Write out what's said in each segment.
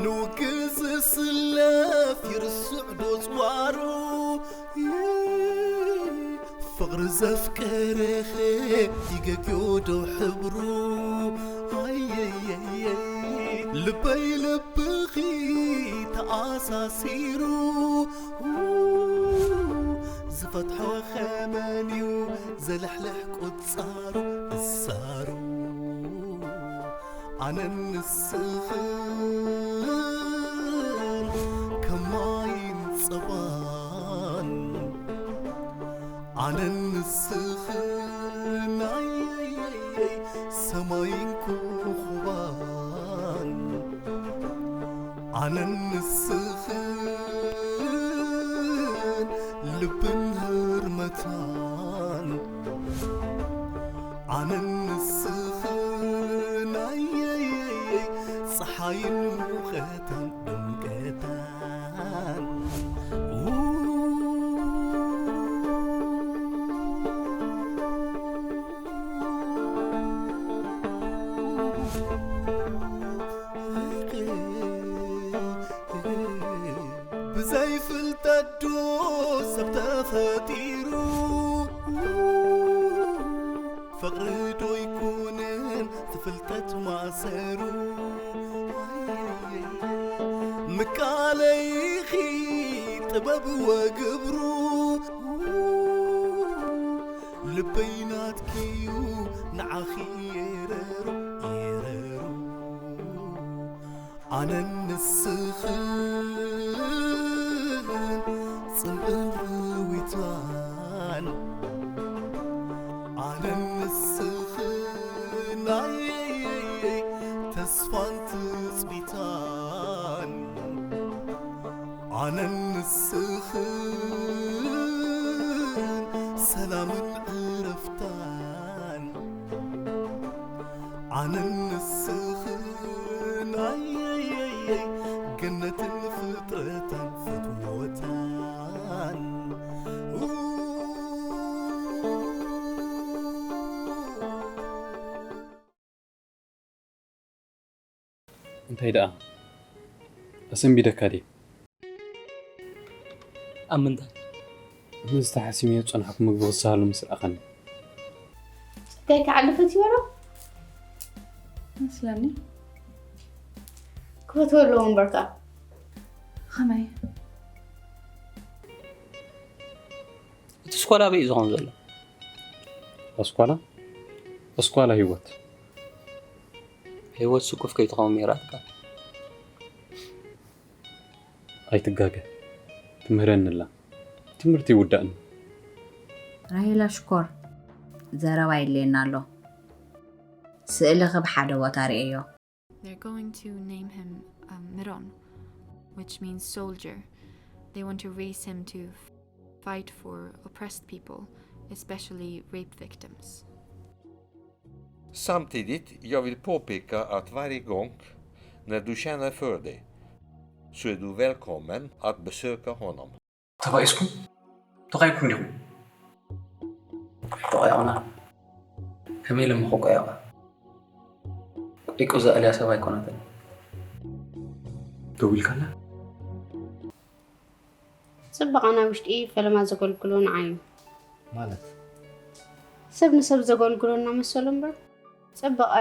ንውግእ ዝስለፍ ይርስዕ ዶ ጽዋሩ? ፍቕሪ ዘፍቀረኸ ይገግዮ ዶ ሕብሩ? ኣየየየ ልበይ ልብኺ ተኣሳሲሩ፣ ዝፈትሖ ኸመንዩ ዘልሕልሕ ቁጻሩ እሳሩ። ኣነን ንስኽን ከማይን ጸባን፣ ኣነን ንስኽን ኣየየየይ ሰማይን ኮኾባን፣ ኣነን ንስኽን ልብን ህርመታን፣ ኣነን ንስኽን ኣየየየይ ጸሓይን ሙቐታን ድምቀታን። ብዘይ ፍልጠት ዶ ሰብ ተፈጢሩ? ፍቕሪ ዶ ይኮንን ትፍልጠት ማእሰሩ? ምቃለይኺ ጥበብ ወግብሩ፣ ልበይ ናትኪዩ ንዓኺ የረሩ፣ የረሩ። ኣነን ንስኽን ጽምእን ርዊታን፣ ኣነን ንስኽን ኣየየየይ ተስፋን ትጽቢታን፣ ኣነን ንስኽን ሰላምን ዕረፍታን፣ ኣነን ንስኽን ኣየየየይ ገነትን ፍጥረታን ፍትወታን። እንታይ ደኣ ኣሰንቢደካ ድየ? ኣብ ምንታይ? ምስቲ ሓሲመዮ ዝጸናሕኩ ምግቢ ክስሃሉ ምስ ረኣኻኒ። ጸጋይ ክዓሊ ፈትይዎ ዶ? መስለኒ። ክፈትዎ ኣለዎ እምበርካ። ከመይ? እቲ ስኳላ ኣበይ እዩ ዝኸውን ዘሎ? ኣስኳላ? ኣስኳላ ህይወት። ህይወት ስኩፍ ከይትኸውን ሜራትካ። ኣይትጋገ። ትምህረኒ ኣላ። ትምህርቲ ይውዳእኒ። ራሄላ ሽኮር፣ ዘረባ የድልየና ኣሎ። ስእልኺ ብሓደ ቦታ ርእየዮ። They're going to name him um, Miron, which means soldier. They want to raise him to f- fight for oppressed people, especially rape victims. Samtidigt, jag vill påpeka att varje gång när du känner för det, så är du välkommen att besöka honom. ተባኢስኩም? ተቓይኩም ዲኹም? ኣይተቓየቕናን። ከመይ ኢለ እሞ ክቋየቕ? ቁጢቁ ዘእልያ ሰብ ኣይኮነትን። ደዊልካላ? ጽበቓ ናይ ውሽጢ ፈለማ ዘገልግሎ ንዓይ እዩ። ማለት? ሰብ ንሰብ ዘገልግሎ እናመሰሎ እምበር፣ ጽበቓ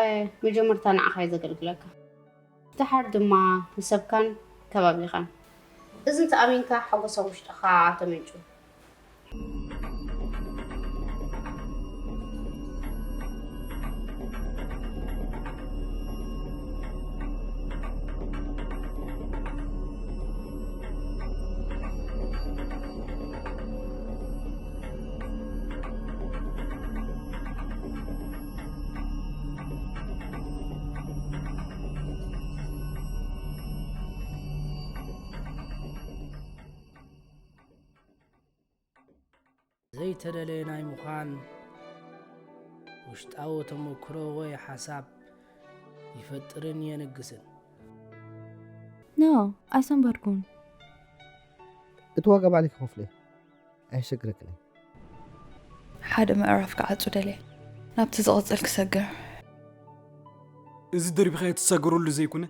መጀመርታ ንዓኻ እዩ ዘገልግለካ። ደሓር ድማ ንሰብካን ከባቢኻን። እዚ እንተኣሚንካ ሓጎስ ኣብ ውሽጥኻ ተመንጩ። ዘይተደለየ ናይ ምዃን ውሽጣዊ ተመክሮ ወይ ሓሳብ ይፈጥርን የንግስን። No, ኣይሰንበድኩን። እቲ ዋጋ ባዕልኪ ከፍሎ ኣየሸግረክን እዩ። ሓደ ምዕራፍ ክዓጹ ደልየ ናብቲ ዝቕጽል ክሰግር። እዚ ደርቢኻዮ ትሰግረሉ ዘይኮነ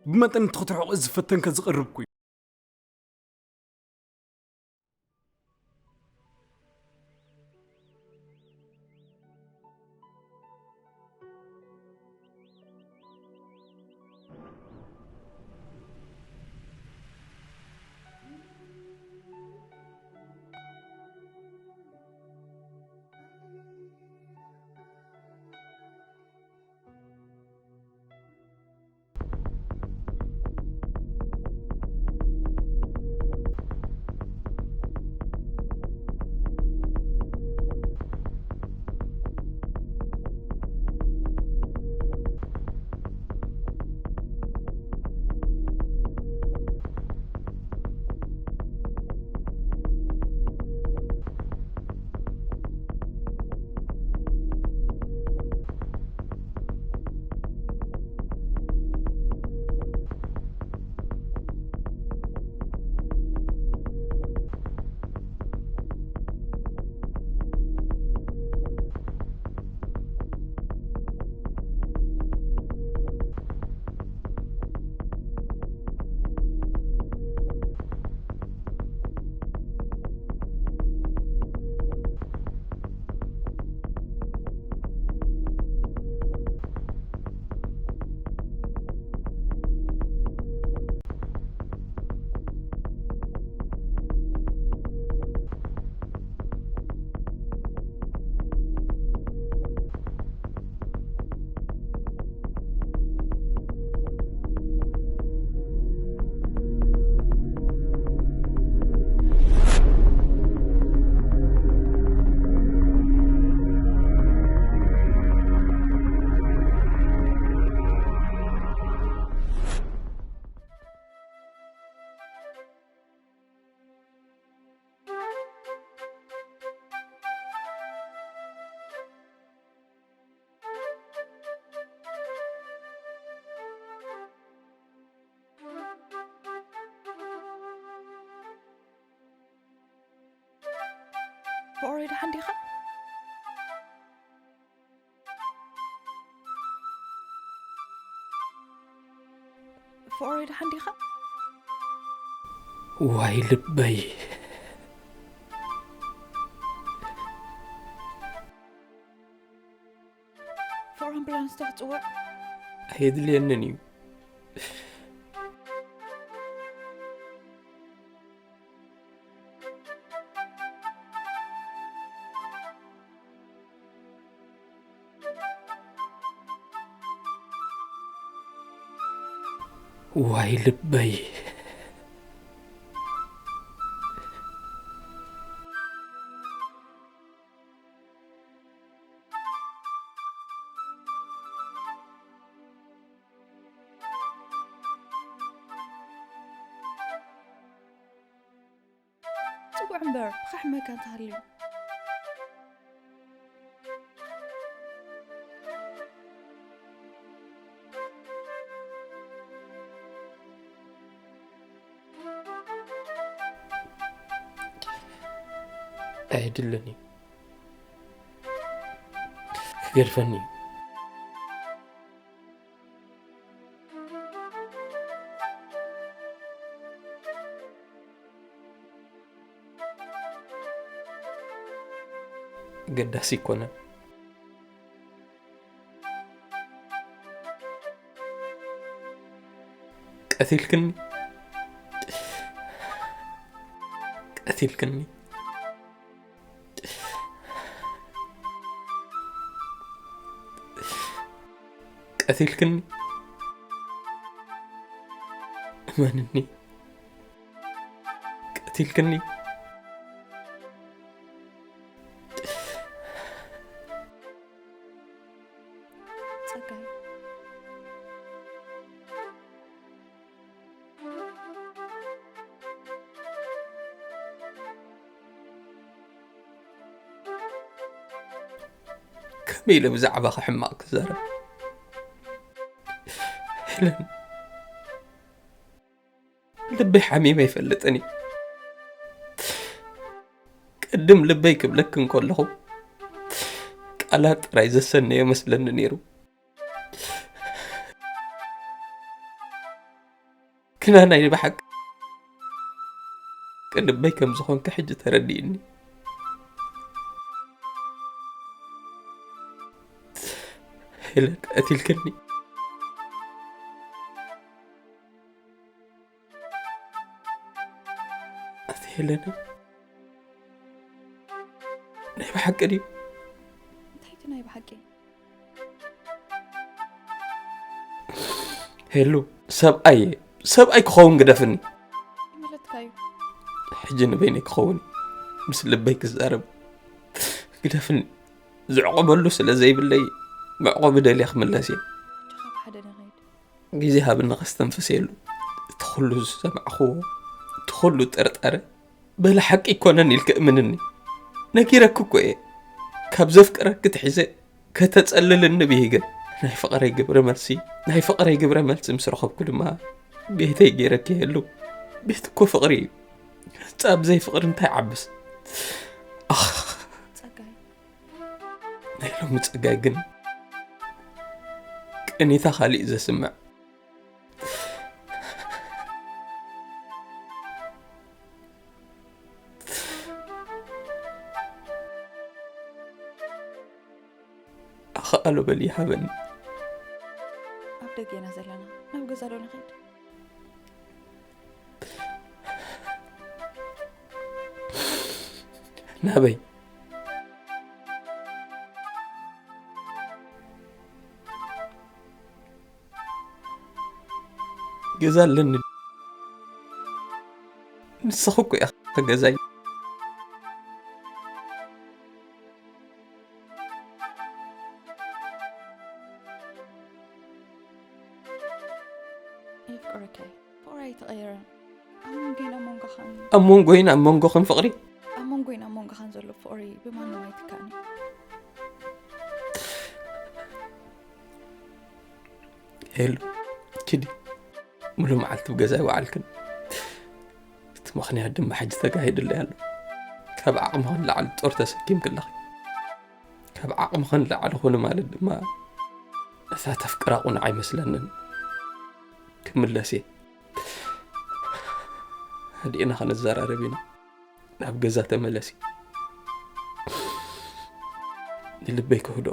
ብመጠን እቲ ክትርሕቆ ዝፈተንከ ዝቐርብኩ እዩ። ፍቕረይ ደሓን ዲኻ? ፍቕረይ ደሓን ዲኻ? ዋይ ልበይ። ፍቕሪ ኣምቡላንስ ዶ ክጽውዕ? ኣየድልየንን እዩ። ዋይ ልበይ። ጽውዕ እምበር፣ ብኸሕመካ እንተሃልዩ። ኣየድልን እዩ። ክገድፈኒ እዩ። ገዳሲ ይኮነን። ቀቲልክኒ። ቀቲልክኒ። ቀቲልክኒ። እመንኒ። ቀቲልክኒ። ጸጋይ። ከመይ ኢለ ብዛዕባኺ ሕማቕ ክዛረብ? ሄለን፣ ልበይ ሓሚመ ኣይፈልጥን እዩ። ቅድም ልበይ ክብለኪ እንከለኹ፣ ቃላት ጥራይ ዘሰነዮ መስለኒ ነይሩ። ግና ናይ ብሓቂ ቅልበይ ከም ዝኾንካ ሕጂ ተረዲእኒ። ሄለን፣ ቀቲልክኒ። ኣቲ ሄለን፣ ናይ ብሓቂ ድዩ? እንታይ እቲ ናይ ብሓቂ? ሄሉ፣ ሰብኣይ እየ። ሰብኣይ ክኸውን ግደፍኒ። ይመለትካ እዩ። ሕጂ ንበይነይ ክኸውን እዩ። ምስ ልበይ ክዛረብ ግደፍኒ። ዝዕቆበሉ ስለ ዘይብለይ፣ መዕቆቢ ደልየ ክምለስ እየ። ሕጂ ካብ ሓደ ንኸይድ። ግዜ ሃብኒ ከስተንፍስ የሉ። እቲ ኩሉ ዝሰማዕኽዎ፣ እቲ ኩሉ ጥርጣረ፣ በለ ሓቂ ይኮነን ኢልክ እምንኒ። ነጊረክ እኮ እየ። ካብ ዘፍቅረክ ትሒዘ ከተጸልልኒ ብሂገ። ናይ ፍቕረይ ግብረ መልሲ፣ ናይ ፍቕረይ ግብረ መልሲ ምስ ረኸብኩ ድማ ቤተይ ገይረክ የሉ። ቤት እኮ ፍቕሪ እዩ። ጻብ ዘይ ፍቕሪ እንታይ ዓብስ? ኣኽ፣ ጸጋይ። ናይ ሎሚ ጸጋይ ግን ቅኒታ ካሊእ ዘስምዕ። ኣኸኣሎ በሊ ይሃበኒ። ኣብ ደገ ኢና ዘለና። ናብ ገዛ ዶ ንኸይድ? ናበይ? ገዛ ኣለኒ። ንስኺ እኮ ኢኺ ገዛይ። የፍቅረካ። ፍቕሪ ኣይተቐየረን። ኣብ መንጎይን ኣብ መንጎኻን። ኣብ መንጎይን ኣብ መንጎኽን ፍቕሪ? ኣብ መንጎይን ኣብ መንጎኻን ዘሎ ፍቕሪ ብማንም ኣይትካእን እዩ። ሄሉ፣ ኪዲ። ሙሉ መዓልቲ ብገዛ ይወዓልክን። እቲ ምኽንያት ድማ ሕጂ ተጋሂዱለይ ኣሎ። ካብ ዓቕምኽን ላዕሊ ጦር ተሰኪምኪ ኣለኺ። ካብ ዓቕምኽን ላዕሊ ኹኒ ማለት ድማ ነታ ተፍቅራ ቁኑዕ ኣይመስለንን። ክምለስ እየ። ሃዲእና ክንዘራረብ ኢና። ናብ ገዛ ተመለሲ። ንልበይ ክህዶ።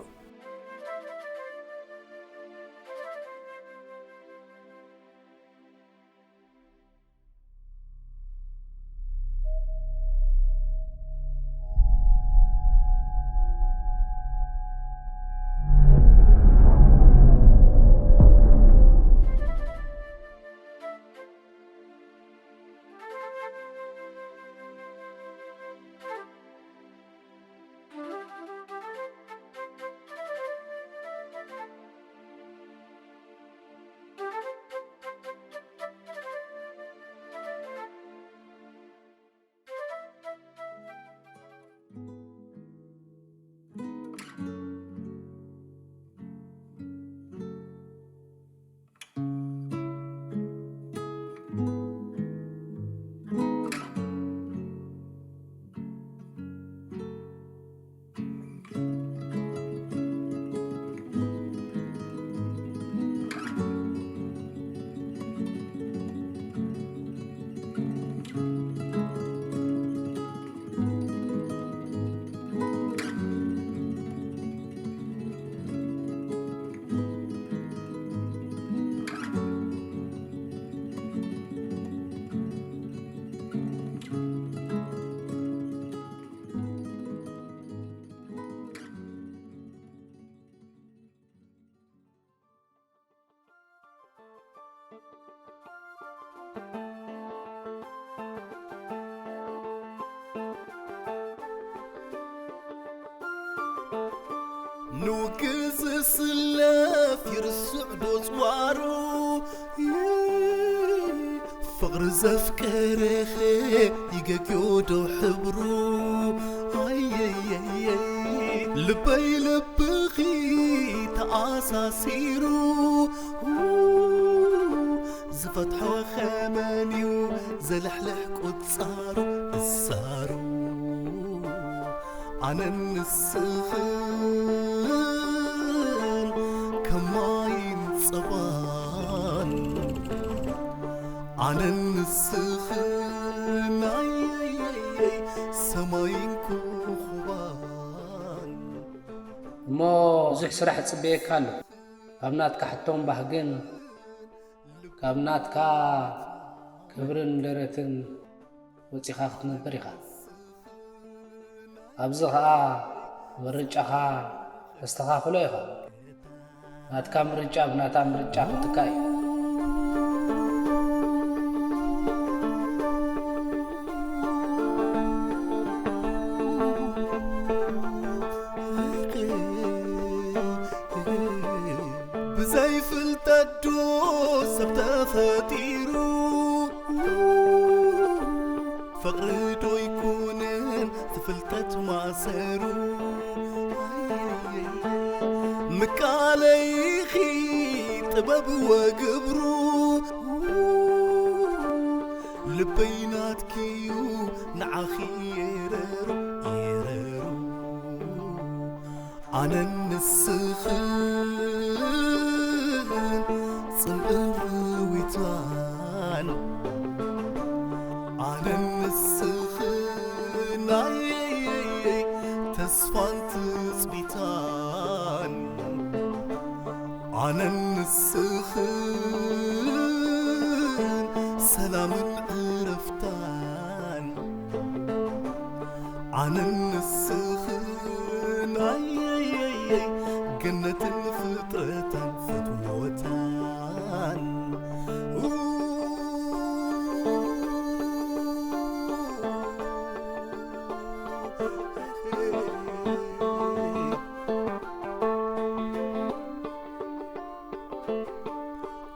ንውግዝ ዝስለፍ ይርስዕ ዶ ጽዋሩ? ፍቕሪ ዘፍቀረኸ ይገግዮ ዶ ሕብሩ? ኣየየየ ልበይ ልብኺ ተኣሳሲሩ። ዝፈትሖ ኸመንዩ ዘልሕልሕ ቁጻሩ እሳሩ። ኣነን ንስኽን ከማይን ጸባን ኣነን ንስኽን ኣየየየይ ሰማይን ኮኾባን። እሞ ብዙሕ ስራሕ ይጽበየካ ኣሎ። ካብ ናትካ ሕቶን ባህግን ካብ ናትካ ክብርን ደረትን ወጺኻ ክትነብር ኢኻ። ኣብዚ ኸኣ ምርጫኻ ተስተኻኽሎ ኢኻ። ናትካ ምርጫ ብናታ ምርጫ ክትካ እዩ። ብዘይ ፍልጠት ዶ ሰብ ተፈጢሩ? ፍቕሪ ዶ ይኮንን ፍልጠት ማእሰሩ? ምቃለይኺ ጥበብ ወግብሩ። ልበይ ናትኪዩ ንዓኺ የረሩ፣ የረሩ። ኣነን ንስኽን ጽምእን ርዊታን። ኣነን ንስኽን ኣየየየይ ተስፋን ትጽቢታን። ኣነን ንስኽን ሰላምን ዕረፍታን። ኣነን ንስኽን ኣየየየይ ገነትን ፍጥረታን ፍትወታን።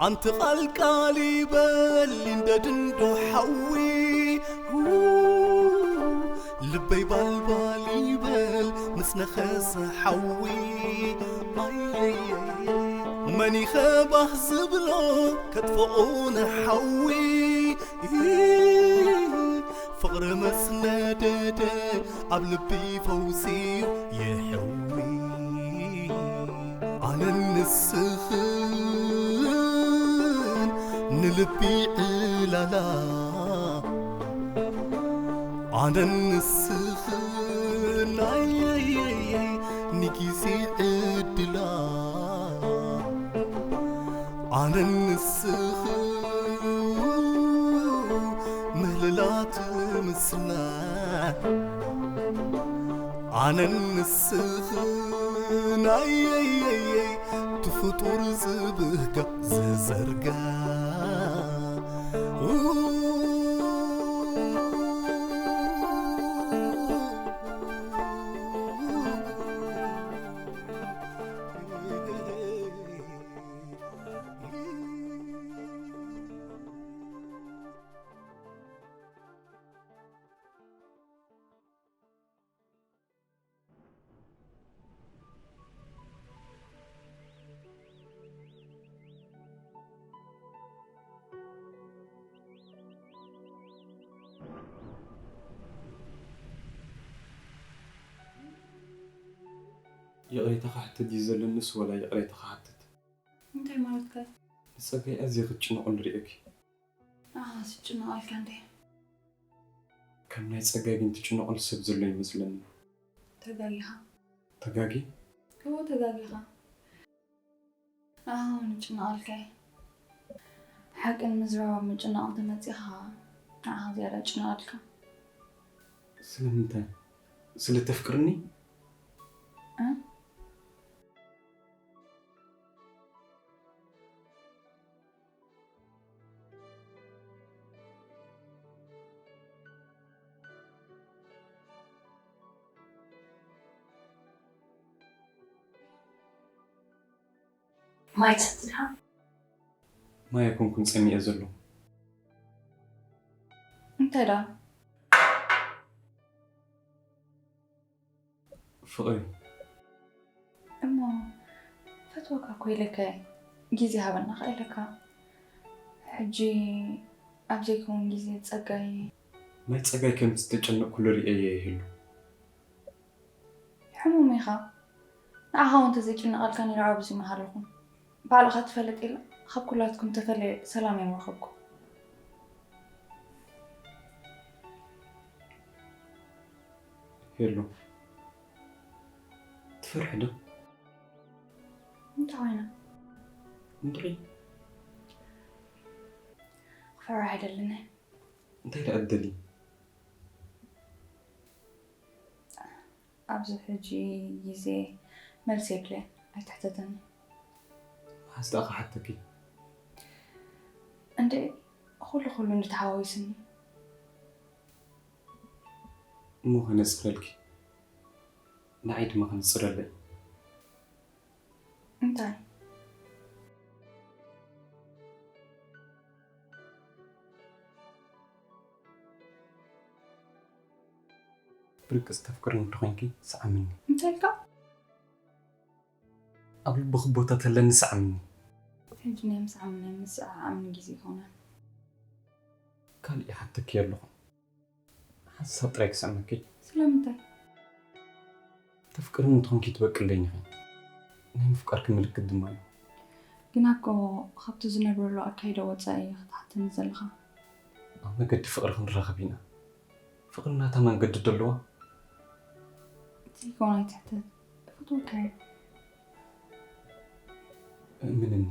ኣንቲ ቃል ቃል ይበል ይንደድ እንዶ ሓዊ። ልበይ ባልባል ይበል ምስ ነኸሰ ሓዊ። ኣየየየ መን ይኸባህ ዝብሎ ከጥፍኦ ንሓዊ። ፍቕሪ መስነደደ ኣብ ልቢ ፈውሲዩ ይሕዊ። ኣነን ንስኽን ንልቢ ዕላላ። ኣነን ንስኽን ኣየየየ ንጊዜ ዕድላ። ኣነን ንስኽን ምህልላት ምስላ። ኣነን ንስኽን ኣየየየ እቲ ፍጡር ዝብህጋ ዝዘርጋ። ይቕሬታ ክሓትት ድዩ ዘለኒስ ወላ ይቕሬታ ክሓትት? እንታይ ማለትካ? ንጸጋይ ኣዝየ ክትጭነቐሉ ርእየኪ። ኣሃ፣ ስጭነቐልካ እንዴ? ከም ናይ ጸጋይ ግን ትጭነቐሉ ሰብ ዘሎ ይመስለኒ። ተጋጊኻ። ተጋጊ? እዎ ተጋጊኻ። ኣሃ፣ ንጭነቐልካ እየ። ሓቂ ንምዝራብ ኣብ ምጭናቕ እንተመጺኻ ንዓኻ ዝያዳ ይጭነቐልካ። ስለምንታይ? ስለ ተፍቅርኒ? እ? ማይ ትሰቲ ድኻ? ማይ ኣይኮንኩን ጸሚኤ ዘለኹ። እንታይ ደኣ? ፍቕሪ። እሞ ፈትወካ እኮ ኢለካ እየ። ግዜ ሃበና ከ ኢለካ። ሕጂ ኣብ ዘይከውን ግዜ ጸጋይ። ናይ ጸጋይ ከም ዝተጨነቕኩሉ ርእየዮ ይህሉ። ሕሙም ኢኻ። ንዓኻ እውን እንተዘይጭነቐልካ ነይሩ ኣብዚ ምሃለኹ። ባዕልኻ ትፈልጥ ኢለ ካብ ኩላትኩም ተፈልየ ሰላም እየ ምረኸብኩ። የሎ። ትፈርሒ ዶ? እንታይ ኮይና? እንድዒ። ክፈርሕ ኣይደልን። እንታይ ደኣ ትደሊ? ኣብዚ ሕጂ ግዜ መልሲ የብለይ። ኣይትሕተተኒ። መሓዝ ደኣ ክሓተኪ? እንዴ፣ ኩሉ ኩሉ እንድተሓዋዊስኒ። እሞ ከነጽረልኪ፣ ንዓይ ድማ ከነጽረለይ። እንታይ? ብርቅስ ተፍቅርኒ እንተኾይንኪ ስዓምኒ። እንታይ ኢልካ? ኣብ ልብኺ ቦታ ተለኒ ስዓምኒ። ሕጂ ናይ ምስዓምን ናይ ምስዕዓምን ግዜ ይኾነን። ካልእ ይሓተኪ ኣለኹ። ሓንሳብ ጥራይ ክስዕመኪ። ስለምንታይ? ተፍቅርኒ እንተኾንኪ ትበቅለይን ኢኺ። ናይ ምፍቃርኪ ምልክት ድማ እዩ። ግና እኮ ካብቲ ዝነብረሉ ኣካይዳ ወጻኢ ክትሓተኒ ዘለኻ። ኣብ መገዲ ፍቕሪ ክንራኸብ ኢና። ፍቕሪ ናታ መንገዲ ዶ ኣለዋ? ዘይኮነ ኣይትሕተት። እፈትወካ እየ። እምንኒ።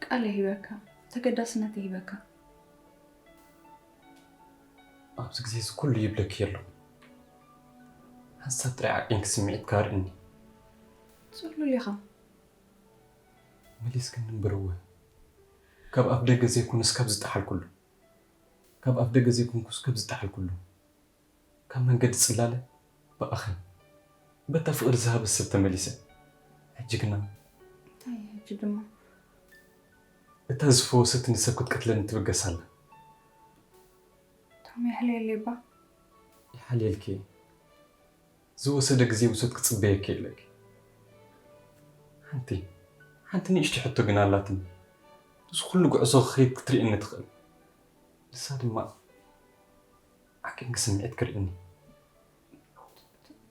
ቃል ይሂበካ። ተገዳስነት ይሂበካ። ኣብዚ ግዜ እዚ ኩሉ ይብለኪ ኣለኹ። ሓንሳብ ጥራይ ዓቂንኪ ስምዒትኪ ኣርእኒ። ጽሉል ኢኻ። መሊስክኒ እምበር እወ። ካብ ኣፍ ደገ ዘይኮነስ ካብ ዝጠሓልኩሉ። ካብ ኣፍ ደገ ዘይኮንኩስ ካብ ዝጠሓልኩሉ። ካብ መንገዲ ጽላለ ብኣኽን በታ ፍቕሪ ዝሃበ ሰብ ተመሊሰ። ሕጂ ግና እንታይ ሕጂ ድማ? እታ ዝፈወሰትኒ ሰብ ክትቀትለኒ ትብገስ ኣላ። ታም የሕልየለይ እባ። ይሓልየልኪ። ዝወሰደ ግዜ ውሰድ ክጽበየኪ የለኪ። ሓንቲ ሓንቲ ንእሽቲ ሕቶ ግን ኣላትኒ። እዚ ኩሉ ጉዕዞ ክኸይድ ክትርእየኒ ትኽእል። ንሳ ድማ ዓቂንኪ ስምዒት ክርእየኒ።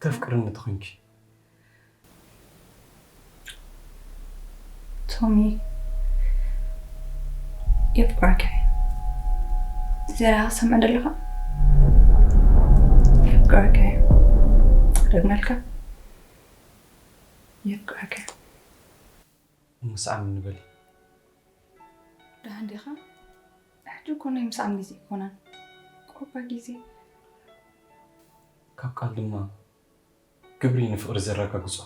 ተፍቅርኒ ተኾይንኪ። ቶሚ፣ የፍቅረካ። ዜራ ሰምዕ ደለኻ? የፍቅረካ። ደግመልካ። የፍቅረካ። ምስዓም ንበል። ደሓን ዲኻ? ሕጂ እኮ ናይ ምስዓም ግዜ ኣይኮነን። ቁሩባ ግዜ። ካብ ቃል ድማ ግብሪ ንፍቕሪ ዘረጋግጾ።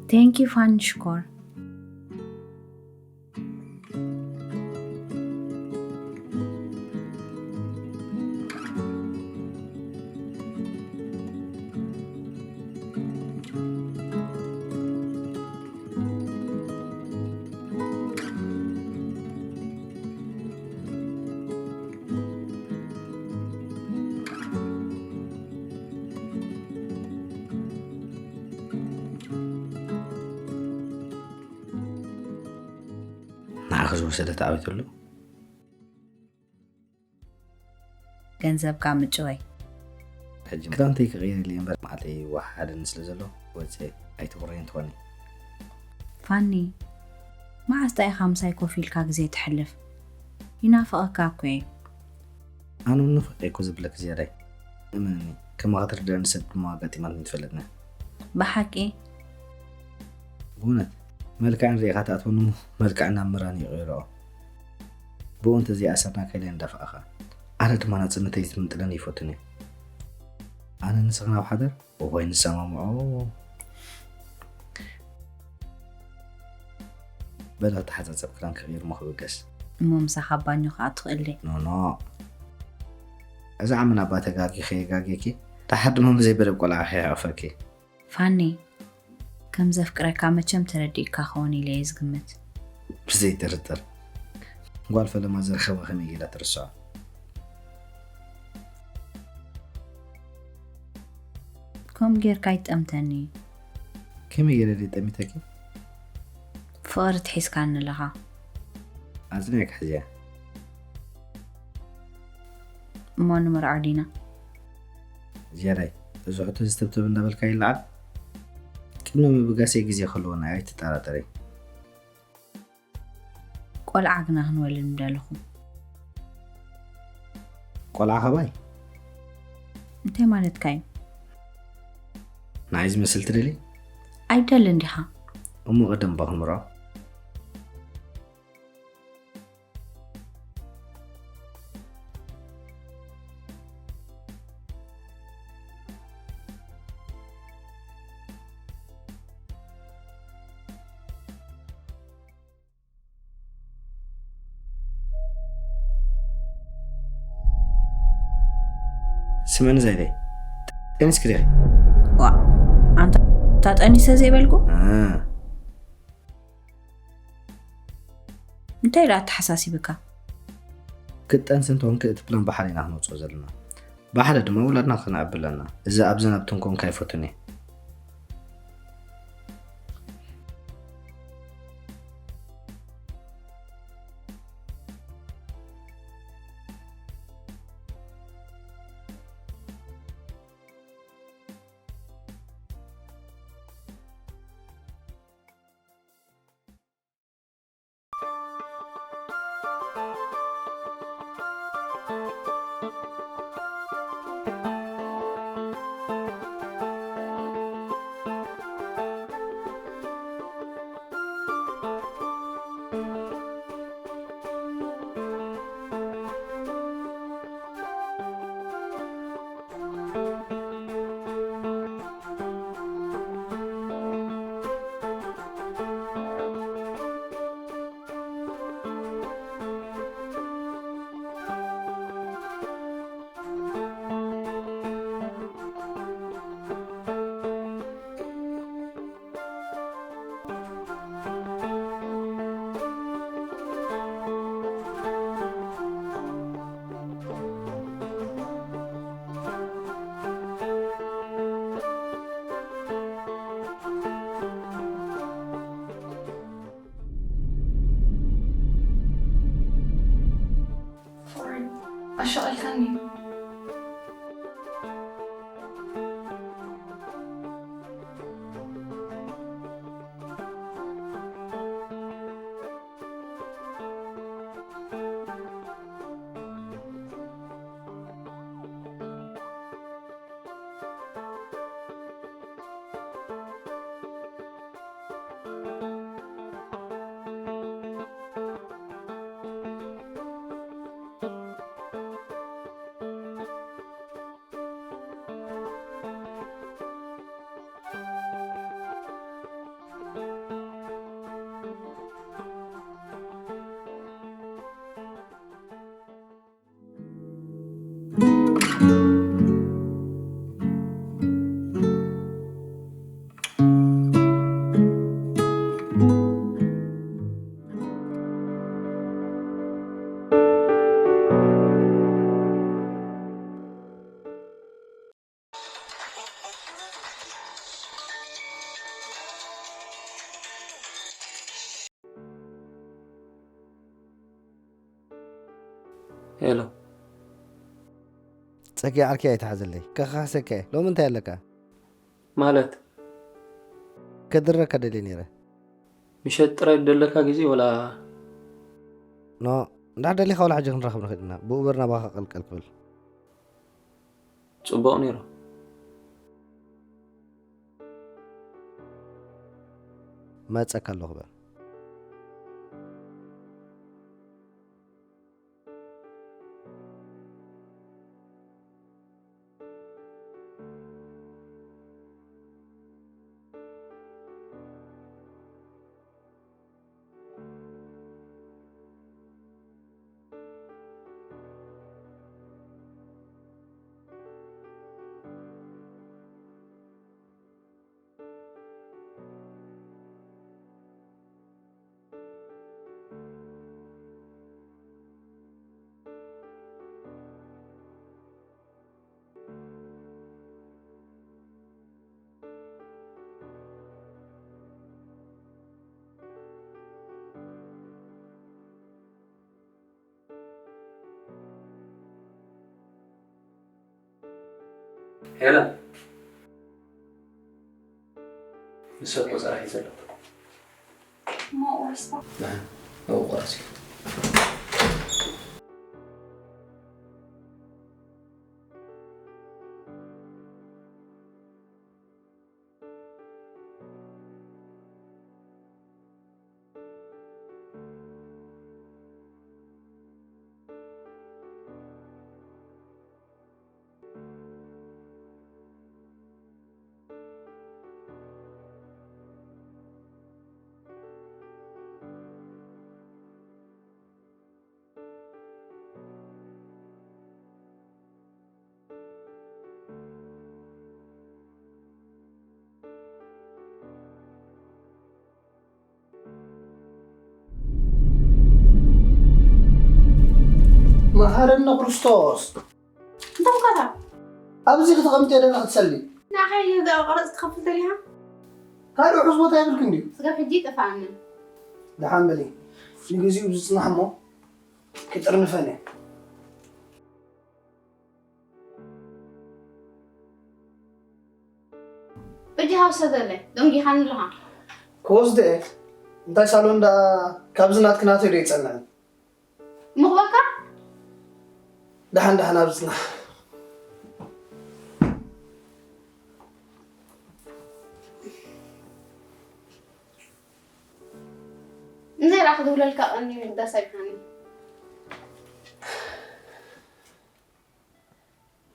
Thank you ፋኒ ሽኮር። ንዓኺ ዝወሰደ ተዓዊቱ ኣሎ። ገንዘብካ ምጭወይ። ሕጂ ክዳውንተይ ክቕይር ኢለ እምበር መዓልተይ ይወሓሓደኒ ስለ ዘሎ ወፀ ኣይትቑረይን ትኾኒ። ፋኒ፣ መዓስ ጣ ኢኻ ምሳይ ኮፍ ኢልካ ግዜ ተሕልፍ? ይናፍቐካ እኮ እየ። ኣነ እውን ንፉዕ እየ እኮ ዝብለኪ ዝያዳይ። እመንኒ፣ ከማኺ ትርድኣኒ ሰብ ድማ ኣጋጢማትኒ ትፈልጥን እያ። ብሓቂ? ብእውነት፣ መልክዐን ርኢኻ ትኣትወኒ እሞ መልክዐን ናብ ምራን ይቕይርኦ። ብእኡ እንተዘይኣሰርና ከይለ እንዳፍቐኻ። ኣነ ድማ ናጽነተይ ዝምንጥለኒ ይፈቱን እየ። ኣነ ንስኽን ኣብ ሓዳር እዋይ ንሰማምዖ። በል ኣተሓጻጸብ ክዳን ክቕይር እሞ ክብገስ። እሞ ምሳኻ ኣብ ባኞ ክኣቱ ክእል ድየ? ኖኖ። እዛ ዓመና እባ ተጋጊኺ የጋግየኪ። ደሓር ድማ ብዘይ በደል ቆልዓ ከይሕቕፈኪ። ፋኒ፣ ከም ዘፍቅረካ መቸም ተረዲእካ ክኸውን ኢለ እየ ዝግምት። ብዘይ ጥርጥር። ጓል ፈለማ ዝረኸበ ከመይ ኢላ ትርስዖ? ከምኡ ጌርካ ኣይትጠምተኒ። ከመይ ገይረ ድየ ጠሚተኪ? ፍቕሪ ትሒዝካኒ ኣለኻ። ኣጽኒዕካ ሕዝያ። እሞ ንመርዖ ዲና? ዝያዳይ፣ እዚ ሕቶ እዚ ተብተብ እንዳበልካ ይለዓል። ቅድሚ ምብጋሰይ ግዜ ክህልወና ኣይትጠራጠሪ። ቆልዓ ግና ክንወልድ ምደለኹ። ቆልዓ ኸባይ? እንታይ ማለትካ እዩ? ንዓይ ዝመስል ትደሊ? ኣይደልን ዲኻ? እሞ ቀደም እባ ክንምርዖ። ስመን ዘይደይ፣ ጠኒስኪ ዲኺ? ዋ፣ ኣንታ፣ እታ ጠኒሰ ዘይበልኩ? እ። እንታይ ደኣ ኣተሓሳሲብካ? ክትጠንሲ እንተኾንኪ እቲ ፕላን ብሓደ ኢና ክነውፅኦ ዘለና። ብሓደ ድማ ውላድና ክነዕቢ ኣለና። እዚ ኣብዝን ኣብትን ክኾንካ ኣይፈቱን እየ። ፍቕረይ፣ ኣሻቒልካኒ። ሄሎ። ጸጊ ዓርኪ ኣይትሓዘለይ። ከኻሰከ ሎሚ እንታይ ኣለካ? ማለት? ከድረካ ደልየ ነይረ። ምሸት ጥራይ ደለካ ግዜ ወላ? ኖ፣ እንዳ ደሊኻ ወላ ሕጂ ክንራኸብ ንኽእል ኢና። ብኡበር ናባኻ ቀልቀል ክብል። ጽቡቕ ነይሩ። መጸካ ኣለኹ በል። ሄለን፣ ንሰብ ቆጸራ ሒዘ ኣለኹ። እሞ ቁርስካ? ንዓ፣ ኣብኡ ቆራሲ። መሃረና ክርስቶስ። እንታይ ኮታ? ኣብዚ ክትቐምጥ እየ ደላ ክትሰሊ። ንዓኻ እዩ ደኣ ቀረጽ ትኸፍል ደሊኻ? ካልእ ውሑስ ቦታ የብልክን ድዩ? ስጋብ ሕጂ ይጠፍኣኒ። ደሓን በሊ። ንግዚኡ ዝጽናሕ እሞ ክጥርንፈን እየ። በጃኻ ውሰደለይ፣ ደንጊኻኒ ኣለኻ። ክወስዶ እየ። እንታይ ሳሎን ደኣ ካብዚ ናትኪ ናተይ ዶ ይጸንዕን? ምኽበካ? ደሓን ደሓን ኣብ ዝጽናሕ። እንታይ ደኣ ክድውለልካ ቀንዩ ምግዳስ ኣይብልካኒ።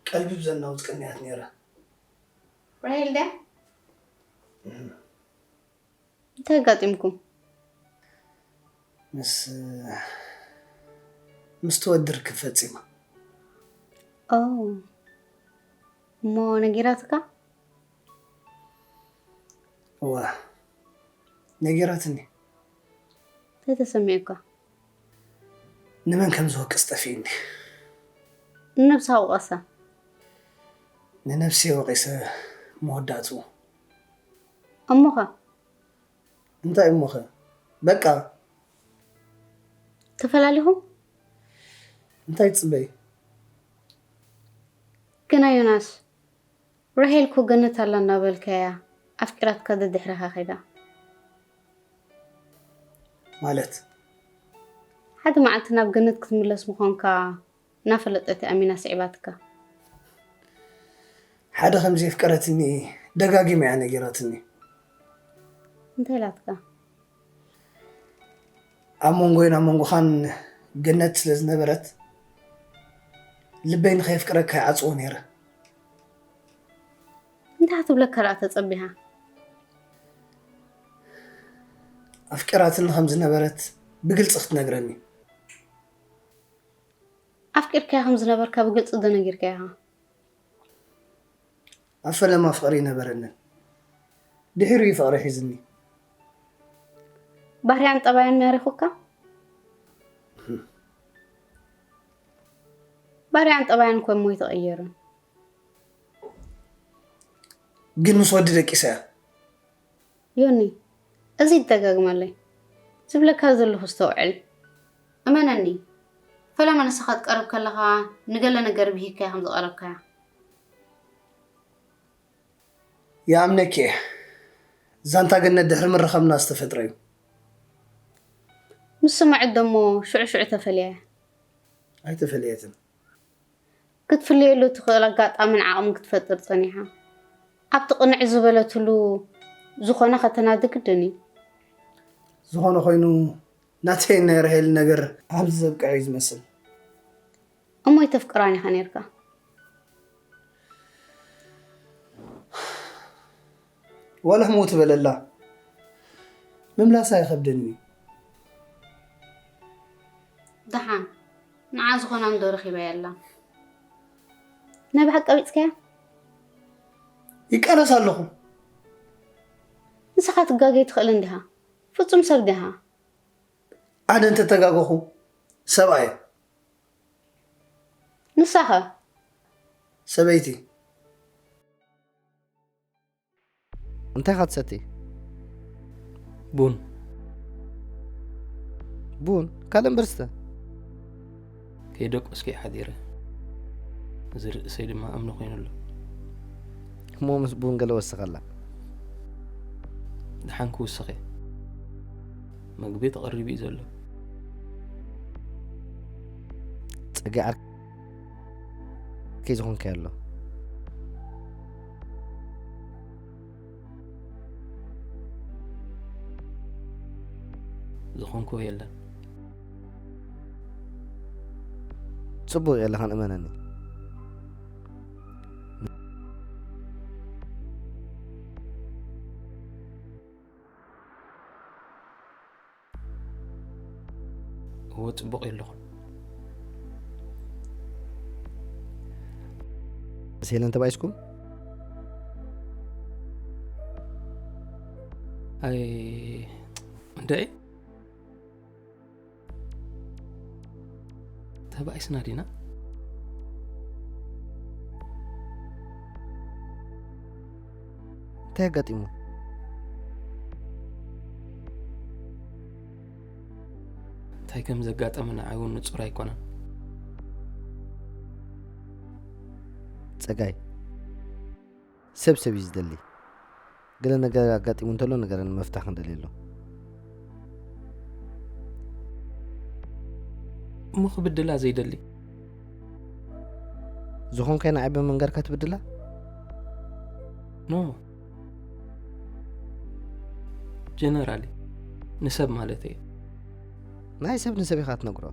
ቀልቢ ብዘናውጽ ቀንያት ነይራ። ራሄል ድያ? እም። እንታይ ኣጋጢምኩም? ምስ፣ ምስ ትወዲ ርክብ ፈጺማ። ኦ፣ እሞ ነጊራትካ? እዋ፣ ነጊራትኒ። እንታይ ተሰሚዑካ? ንመን ከም ዝወቅስ ጠፊእኒ። ንነብስኻ ውቐሳ። ንነብሰይ ወቒሰ መወዳእትኡ። እሞኸ? እንታይ እሞኸ? በቃ። ተፈላሊኹም? እንታይ ትጽበዪ? ግና ዮናስ፣ ራሄል እኮ ገነት ኣላ እናበልካያ ኣፍቂራትካ ደድሕረኻ ከይዳ። ማለት? ሓደ መዓልቲ ናብ ገነት ክትምለስ ምዃንካ እናፈለጠት ኣሚና ስዒባትካ። ሓደ ከም ዘየፍቀረትኒ ደጋጊማ እያ ነጊራትኒ። እንታይ ኢላትካ? ኣብ መንጎይን ኣብ መንጎኻን ገነት ስለ ዝነበረት፣ ልበይ ንኸየፍቅረካ ይዓጽዎ ነይረ። እንታይ ክትብለካ ደኣ ተጸቢኻ? ኣፍቂራትኒ ከም ዝነበረት ብግልጺ ክትነግረኒ። ኣፍቂርካያ ከም ዝነበርካ ብግልጺ ዶ ነጊርካያ ኢኻ? ኣብ ፈለማ ፍቕሪ ኣይነበረንን። ድሒሩ እዩ ፍቕሪ ሒዝኒ። ባህርያን ጠባያን ማሪኹካ? ባህርያን ጠባያን እኮ እሞ ኣይተቐየረን። ግን ምስ ወዲ ደቂሳ እያ። ዮኒ፣ እዚ ይደጋግመለይ። ዝብለካ ዘለኹ ኣስተውዕል። እመነኒ፣ ፈለማ ንስኻ ክትቀርብ ከለኻ ንገለ ነገር ብሂግካያ ከም ዝቐረብካያ። ይኣምነኪ እየ። ዛንታ ገነት ድሕሪ ምርኻብና ዝተፈጥረ እዩ። ምስ ስምዐት ደሞ ሽዑ ሽዑ ተፈልያ እያ። ኣይተፈልየትን። ክትፍለየሉ ትኽእል ኣጋጣምን ዓቕምን ክትፈጥር ጸኒሓ። ኣብቲ ቅንዕ ዝበለትሉ ዝኾነ ከተናዲ ግድን እዩ። ዝኾነ ኮይኑ ናተይን ናይ ራሄልን ነገር ኣብዚ ዘብቅዐ እዩ ዝመስል። እሞ ኣይተፍቅራን ኢኻ ነይርካ? ዋላ ህሞት በለላ ምምላሳ ይኸብደኒ። ደሓን ንዓ ዝኾና እንዶ ረኺባያ ኣላ። ናይ ብሓቂ ቀቢጽካያ? ይቃለስ ኣለኹ። ንስኻ ትጋገይ ትኽእል እንዲኻ። ፍጹም ሰብ ዲኻ? ኣነ እንተተጋገኹ ሰብኣይ። ንሳኸ? ሰበይቲ። እንታይ ኢኻ ትሰቲ? ቡን። ቡን? ካልእ እምበር ስተ። ከይደቆስኩ እየ ሓዲረ። እዚ ርእሰይ ድማ እምኒ ኮይኑ ኣሎ። እሞ ምስ ቡን ገለ ወስኸላ። ደሓን ክውስኽ እየ። መግቢ ተቐሪቡ እዩ ዘሎ። ጸጊ ዓርከይ ዝኾንካዮ ኣሎ። ዝኾንኩ የለን። ጽቡቕ የለኻን፣ እመነኒ። እወ፣ ጽቡቕ የለኹን። ምስ ሄለን ተባኢስኩም? ኣይ፣ እንድዒ። ተባኢስና ዲና? እንታይ ኣጋጢሙ? እንታይ ከም ዘጋጠመ ንዓይ እውን ንጹር ኣይኮነን። ጸጋይ፣ ሰብ ሰብ እዩ ዝደሊ። ገለ ነገር ኣጋጢሙ እንተሎ ንገረኒ፣ መፍትሒ ክንደልየሉ። እሞ ክብድላ ዘይደሊ? ዝኾንካዮ ንዓይ ብምንጋርካ ትብድላ? ኖ። ጀነራሊ፣ ንሰብ ማለት እየ። ናይ ሰብ ንሰብ ኢኻ ትነግሮ።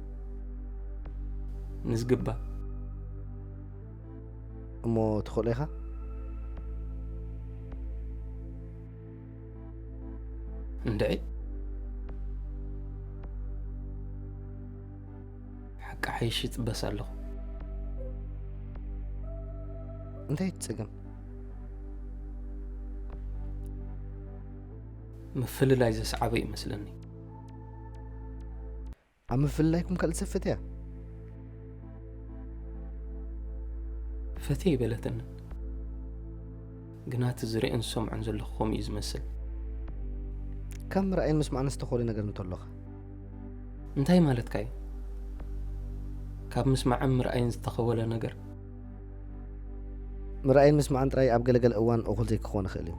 ንዝግባ። እሞ ትኽእሎ ኢኻ? እንድዒ። ሓቂ ሓይሽ ይጽበስ ኣለኹ። እንታይ እቲ ጸገም? ምፍልላይ ዘስዓበ ይመስለኒ። ኣብ ምፍልላይኩም ካልእ ሰብ ፈትያ? ፈትየ ይበለትንን። ግና እቲ ዝርእን ዝሰምዖን ዘለኹ ከምኡ እዩ ዝመስል። ካብ ምርኣይን ምስማዕን ዝተኸወለ ነገር እንተሎኻ? እንታይ ማለትካ እዩ? ካብ ምስማዕን ምርኣይን ዝተኸወለ ነገር? ምርኣይን ምስማዕን ጥራይ ኣብ ገለገለ እዋን እኹል ዘይክኾን ይኽእል እዩ።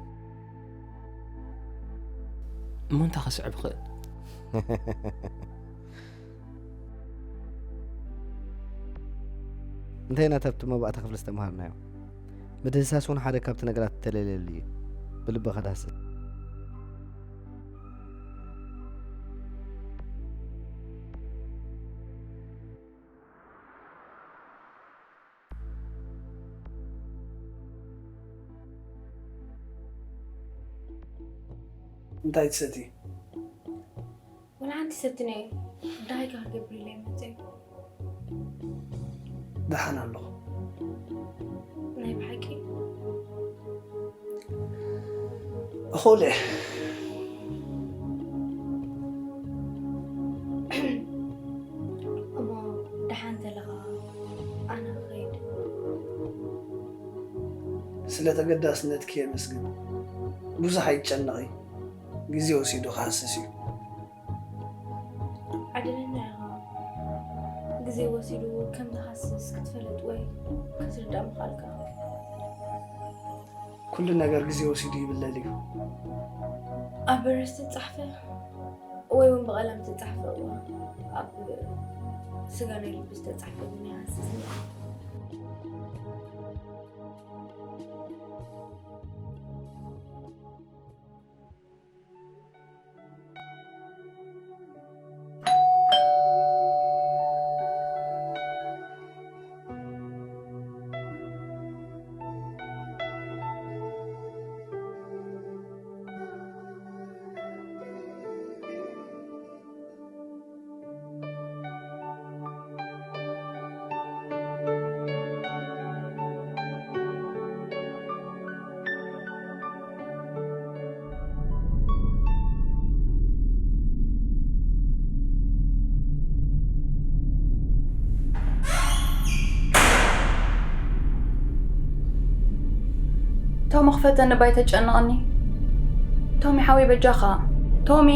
እሞ እንታይ ከስዕብ ይኽእል? እንታይ ኢና ካብቲ መባእታ ክፍሊ ዝተምሃርናዮ? ምድህሳስ እውን ሓደ ካብቲ ነገራት እተለልየሉ እዩ። ብልብኻ ዳህስስ። እንታይ ትሰቲ? ወላ ሓንቲ ሰትነ እየ። ዳሃይካ ክገብር ኢለ መፅእ። ደሓን ኣለኹ። ናይ ብሓቂ? እኹል እየ። እሞ ደሓን ተለኻ ኣነ ክኸይድ። ስለ ተገዳስነትኪ የመስግን። ብዙሕ ኣይጨነቒ። ግዜ ወሲዱ ክሃስስ እዩ። ዕድለኛ ኢኻ። ግዜ ወሲዱ ከም ዝሃስስ ክትፈልጥ ወይ ክትርዳእ ምኽኣልካ። ኩሉ ነገር ግዜ ወሲዱ ይብለል እዩ። ኣብ ብረት ዝተጻሕፈ ወይ እውን ብቐለም ዝተጻሕፈ እዋ ኣብ ስጋ ናይ ልቢ ዝተጻሕፈ ግን ይሃስስ። ቶሚ ክፈተኒ ባይ ተጨንቐኒ። ቶሚ ሓወይ በጃኻ። ቶሚ።